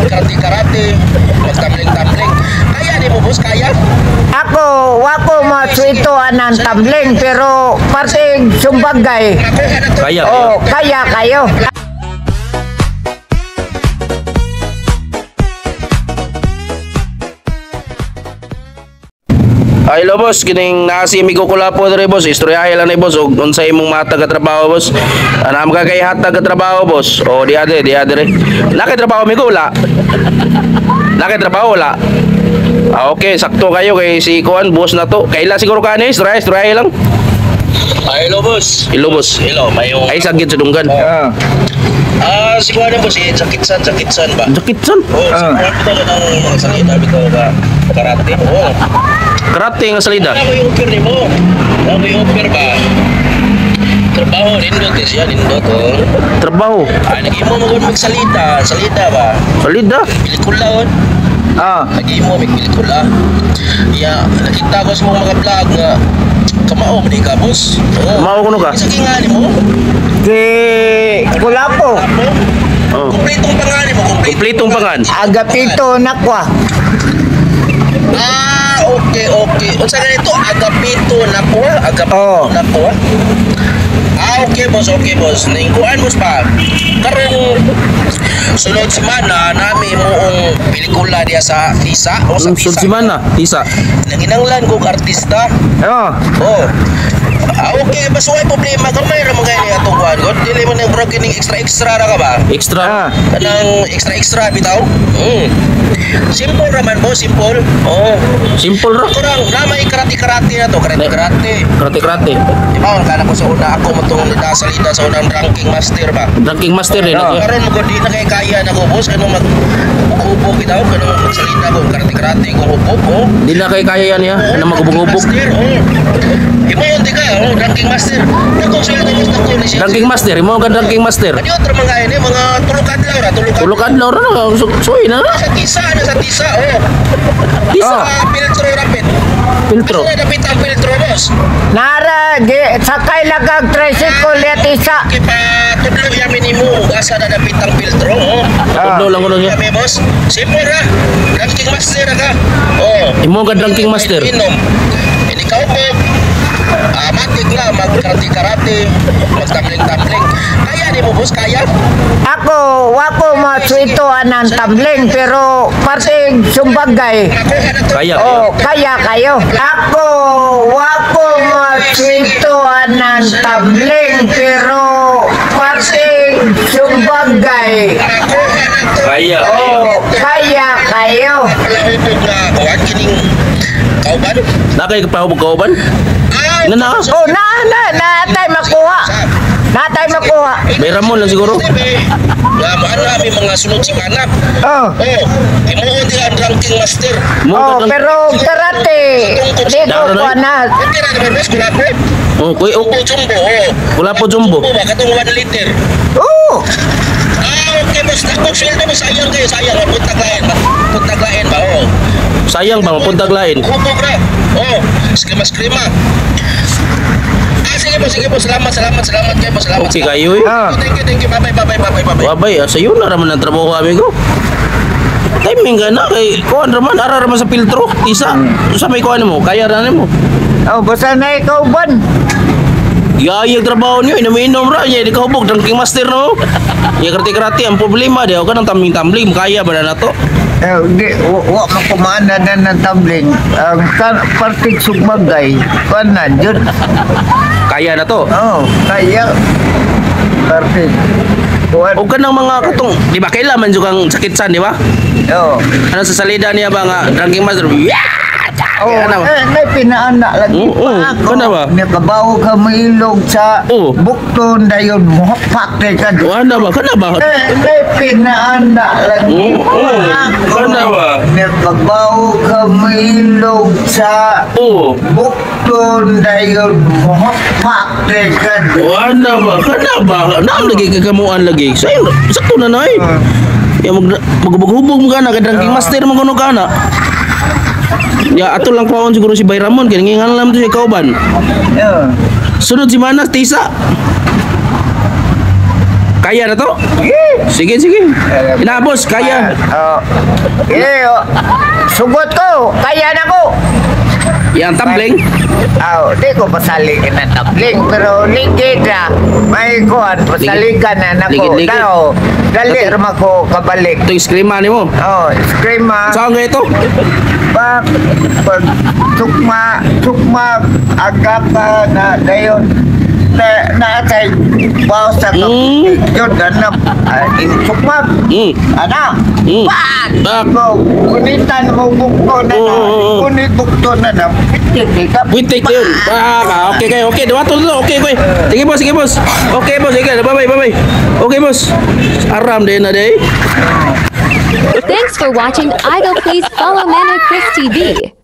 Magkarate-karate, magtumbling-tumbling. Kaya ni mo, boss, kaya? Ako, wako maswito anang tumbling pero parte sumbagay. Makuha na to. Kaya. Oh, kaya kayo. Ay, hello boss, kining naa si Migo Kulapo diri boss. Istoryahe lang ni boss og unsay imong matag ka trabaho boss. Ana mo kay hatag ka trabaho boss. O di ade, di ade. Naka trabaho Migo wala. Naka trabaho wala. Ah, okay, sakto kayo kay si Kuan boss na to. Kaila siguro ka ni, istoryahe, istoryahe lang. Ay, hello, boss. Hello boss. Hello, mayong... Ay sagit sa dunggan. Ah. Ah, si Kuan boss, eh, sakitsan, sakitsan ba? Sakit son. Oh, si Kuan bitaw ka ng mga salita, bitaw ka karate. Oh. Karate nga salida. Ano yung offer ni mo? Ano yung offer ba? Trabaho, nindot eh siya, nindot oh. Trabaho. Ay, nag-imo mo kung magsalita, salita ba? Salida. Pelikula oh. Ah. Nag-imo mig pelikula. Ya, nakita ko sa mga vlog nga kamao man ka boss. Oh. Kamao kuno ka? Isa kingali mo. Di Kulapo. Apo. Oh. Kumpletong pangalan mo, kumpletong. Kumpletong pangan. Agapito nakwa. Ah, okay, okay. Unsa ganito? Agapito na ko, agapito Oo. na ko. Ah, okay boss, okay boss. Ningkuan boss pa. Karong sunod semana nami moong pelikula diya sa Tisa o sa Ang Tisa. Sudsimana, tisa. Nanginanglan kog artista. Oh. Oh. Ah, okay, basta way problema gamay ra man kay atong kuan. God, dili man ang brag kining extra extra ra ka ba? Extra. Ah. Kanang extra extra bitaw. Simple ra man boss, simple. Oh. Simple ra. Kurang namay karate-karate na to, karate-karate. Karate karate. Di ba kana ko sa una ako mo tong nitasalida sa unang ranking master ba. Ranking master eh. Ah. Karon mo gud di na kay kaya na ko boss kanang mag hubog bitaw kanang magsalita ko karate-karate ko hubog oh. Di na kay kaya yan ya. Ano magubog-ubog. Master, oh. Imo di ka, oh, ranking master. Dako sweldo boss dako ni siya. Ranking master, imo ka ranking master. Ano otro mga ini mga tulog adlaw ra, tulog adlaw. Tulog adlaw ra na, suoy na na. Sa tisa na sa tisa, oh. Tisa. Sa filtro rapid. Filtro. Asa na dapit ang filtro boss? Nara, di, sakay lang kag tricycle yat isa. Kipatudlo yamin nimo asa na dapit ang filtro, oh. Ah. Tudlo lang kuno niya. Kami boss, simple ra. Ranking master ra ka. Oh. Imo ka ranking master. Inom. Ini ka po. Ah, matik na magkarate-karate, magtumbling-tumbling. Kaya ni mo boss, kaya? Ako, wako maswito anang tumbling pero parte sumbagay. Makuha na to. Kaya. Oh, kaya kayo. Ako, wako maswito anang tumbling pero parte sumbagay. Makuha na to. Kaya. Oh, kaya kayo. Palahubog na kuan kining kauban. Na kay pahubog kauban? Ah, Na na. Oh, na na na tay makuha. Na tay makuha. May ramon lang siguro. Nga mo ano kami mga sunod si Manap. Oh. Oh, imuon din ang ranking master. Mo Oh, ka pero karate, di ko kuha na. Okay ra naman boss, kulapo. Oh, kuy oh, Jumbo, jumbo, oh. Kulapo jumbo. Jumbo ba katong 1 liter. Oh, Ah, okay boss, dako sweldo mo sayang kayo, sayang mapuntag lain, mapuntag lain ba oh. Sayang ba mapuntag lain. Hubog ra. Oh, skrima skrima. Ah, sige po, salamat, salamat, salamat kayo, boss, salamat. Okay salamat. kayo eh. Ah. Thank you, thank you. Bye bye, bye bye, bye bye, bye. Wabay, ah, sayo na raman ang trabaho amigo. Timing ka na kay kuan raman ara raman sa filtro. Isa sa may kuan mo, kaya ra nimo. Oh, basta na ikaw ban. Yaya ang trabaho niyo, inom-inom ra, niya, di ka hubog, drinking master no. Ya krati-krati ang problema, di ka ng tambling-tambling, kaya ba na to? Eh, di, wa makumana na ng tumbling. Ang parte sumbagay, kuha na, jud. Kaya na to. Oh, kaya. Parte. Kuha. O kanang mga katong, di ba kailan man jud kang sakitsan, di ba? Oh. Ano sa salida niya ba nga drinking master? Yeah! Oh, Ano? eh, may pinaana lagi Oo, pa ako. kana ba? Nakabaw ka mailog sa Oo. bukton dayon mohapak ka. Wala ba? Kana ba? Eh, may pinaana lagi Oo, pa oo. ako. Kana ba? Nakabaw ka mailog sa Oo. bukton dayon mohapak ka. Wala ba? Kana ba? Naam lagi kagamuan lagi. Sayo, sakto na na eh. Ya mag maghubog-hubog mo kana kay drinking master mo kuno kana. Ya ato lang kwaon siguro si Bayramon kay ngingan lang to si kauban. Yeah. Sunod si Manas Tisa. Kaya na to? Yeah. Sige, sige. Ina, boss, kaya. Oh. Eh, oh. Sugot ko, kaya na ko. Yang tumbling. Aw, di ko pasaligan na tabling, pero ligid na. May kuan, pasaligan na nako. Ligid-ligid. Tao, dali ra ko kabalik. Ito yung screamer nimo. Oh, scream ah. Saan nga ito? Pag, pag, tukma, tukma, aga pa na dayon. Na, na kay baw sa yun, na, ah, tukma, ana, Bak. Mo, kunitan mo bukto na na, kunit bukto na na, pitik ka. Buitik yun. Bak. Ah, okay kayo. Okay, duwato to. Okay, okay. Sige, boss, sige, boss. Okay, boss. Sige, bye bye, bye bye. Okay, boss. Aram din na day. Thanks for watching Idol. Please follow Manor Chris TV.